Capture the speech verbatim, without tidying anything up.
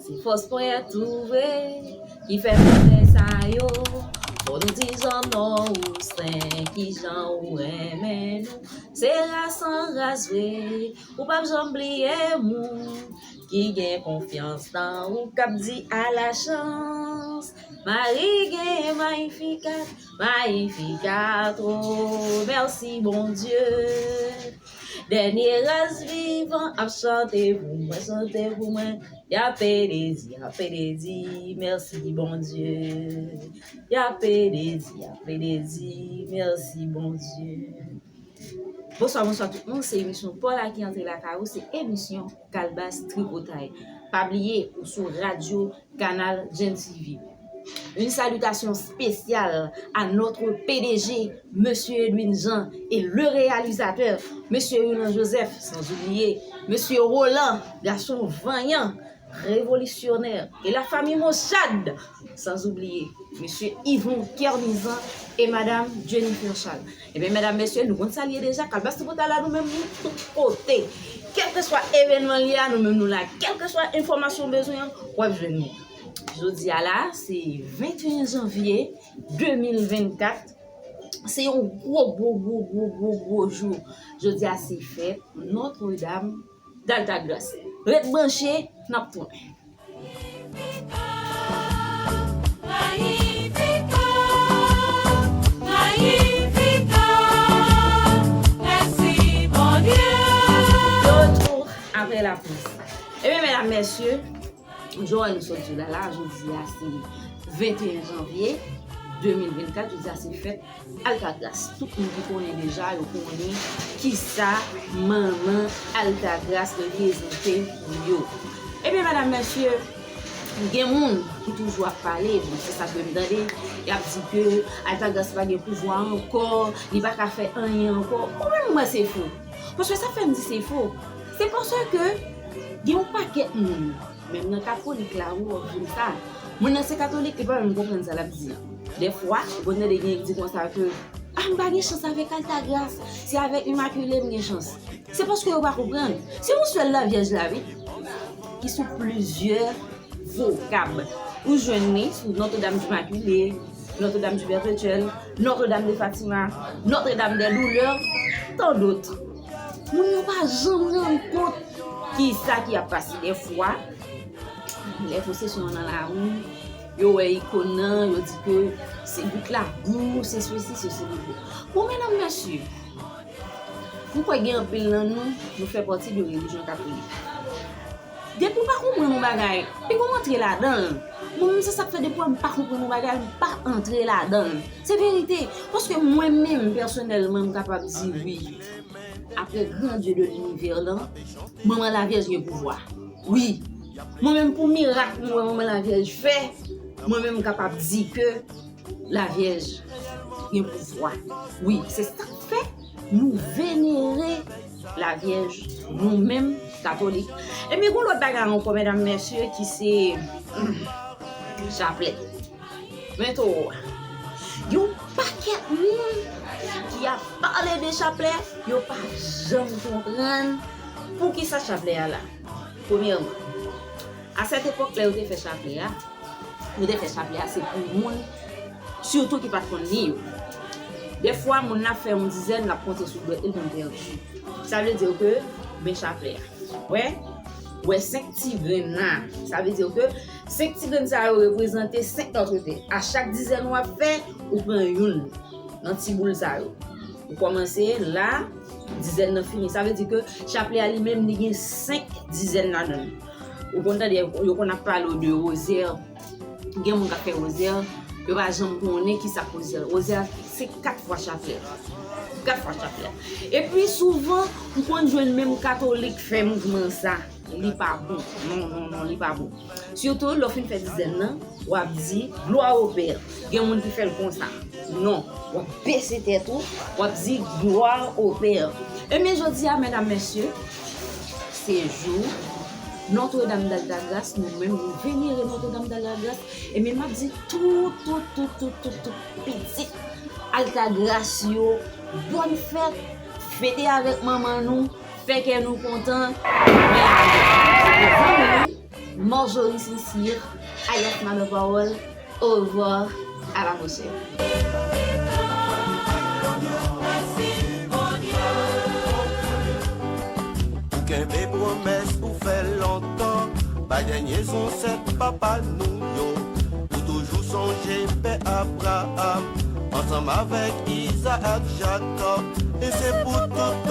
Se fòs pwèt ou vre ki fè m fè sa yo. Fò nou di zanno ou sen, kijan ou renmen nou. Se ras an ras vre, ou p ap janm bliye moun ki gen konfyans nan ou, k ap di a la chans. Mari gen Magnificat, Magnificat, oh, mèsi Bondye. Dènye ras vivan ap chante pou mwen, chante pou mwen. Yape dezi, yape dezi, mèsi Bondye. Yape dezi, yape dezi, mèsi Bondye. Bonswa, bonswa tout moun, se emisyon Paw la ki antre lakay ou, se emisyon Kalbas Tripotay. Pa bliye, ou sou radyo Kanal Gen TV. Une salutation spéciale à notre P D G, Monsieur Edwin Jean, et le réalisateur, Monsieur Yolande Joseph, sans oublier Monsieur Roland, gason vanyan, révolutionnaire, et la famille Mossad, sans oublier Monsieur Yvon Kernizan et Madame Jennifer Charles. Ebyen, medam, mesye, nou konn sa l ye deja. Kalbas Tripotay la, nou menm, nou tout kote. Kèlkeswa evènman l ye a, nou menm, nou la. Kèlkeswa enfòmasyon w bezwen an, w ap jwenn nou. Jodi a la, se venteyen janvye de mil vennkat. Se yon gwo, gwo, gwo, gwo, gwo, gwo jou. Jodi a, se fèt Notre Dame d'Altagrace. Ret branche, n ap tounen. Magnificat, Magnificat, mèsi Bondye. De retour après la pause. Ebyen, medam, mesye, jan nou sot di la, la, jodi a, se venteyen janvye de mil vennkat, jodi a, se fèt Altagras. Tout moun ki konnen deja, yo konnen kisa manman Altagras reprezante pou yo. Ebyen, medam, mesye, gen moun ki toujou ap pale, bon, se sa ke m tande, y ap di ke Altagras pa gen pouvwa ankò, li pa ka fè anyen ankò. Ou menm, ou wè se fo. Paske sa fè m di se fo. Se paske gen yon pakèt moun, menm nan katolik la, ou wè sa. Moun nan se katolik, li pa menm konprann sa l ap di an. Dèfwa, ou konn tande gen ki di konsa ke, ah, m pa gen chans avèk Altagras, se avèk Imakile m gen chans. Se paske yo pa konprann. Se yon sèl Lavyèj la, wi, ki sou plizyè vokab. Ou jwenn li sou Notre-Dame d'Immaculée, Notre-Dame du Perpétuel, Notre-Dame de Fatima, Notre-Dame des Douleurs, tant d'autres. Moun yo pa janm rann kont kisa ki ap pase dèfwa. Lè pwosesyon an nan lari, yo wè ikòn nan, yo di ke se bout labou, se sesi, se sesi. Bon, medam, mesye, m kwè gen anpil nan nou, nou fè pati de relijyon katolik. Depi w pa konprann yon bagay, piga w antre ladan l. Mwen menm, se sa k fè depi m pa konprann yon bagay, m pa antre ladan l. Se verite. Paske mwen menm, pèsonèlman, m kapab di wi. Apre gran Dye de linivè lan, Manman Lavyèj gen pouvwa. Wi. Mwen menm, pou mirak mwen wè Manman Lavyèj fè, mwen menm m kapab di ke Lavyèj gen pouvwa. Wi, se sa k fè nou venere Lavyèj, nou menm, katolik. Epi gon lòt bagay ankò, medam, mesye, ki se, hmm, chaplè. Men tou, gen yon pakèt moun ki ap pale de chaplè, yo pa janm konprann poukisa chaplè a la. Premyèman, a sèt epòk, lè yo te fè chaplè a, yo te fè chaplè a, se pou moun, sitou ki pa t konn li yo. Dèfwa, moun nan ap fè yon dizèn, l ap konte sou dwèt li, l konn pèdi. Sa vle di ke, men chaplè a. Wè, wè senk ti grenn la. Sa vle di ke senk ti grenn sa yo reprezante senk Notre Dame. A chak dizèn w ap fè, ou pran youn nan ti boul sa yo. Ou kòmanse la, dizèn nan fini. Sa vle di ke chaplè a li menm, li gen senk dizèn ladan l. Ou konn tande, yo konn ap pale w de wozè. Gen moun k ap fè wozè, yo pa janm konnen kisa k wozè. Wozè, se kat fwa chaplè. Kat fwa chaplè. Epi souvan, ou konn jwenn menm katolik fè mouvman sa. Li pa bon. Non, non, non, li pa bon. Sitou, lè w fin fè dizèn nan, w ap di, Gloire au Père. Gen moun ki fè l konsa. Non, w ap bese tèt ou, w ap di, Gloire au Père. Ebyen, jodi a, medam, mesye, se jou Notre Dame d'Altagrace, nou menm, nou venere Notre Dame d'Altagrace. Ebyen, m ap di tout, tout, tout, tout, tout, tout pitit Altagras yo, bòn fèt, fete avèk manman nou, fè kè nou kontan. Men, Marjorie Sincère, alias Madan Pawòl, au revoir, à la prochaine. Ou kenbe pwomès ou fè lontan, bay dènye zansèt papa nou yo. Ou toujou sonje pè Abraram, ansanm avèk Izaak, Jakòb, e se pou tout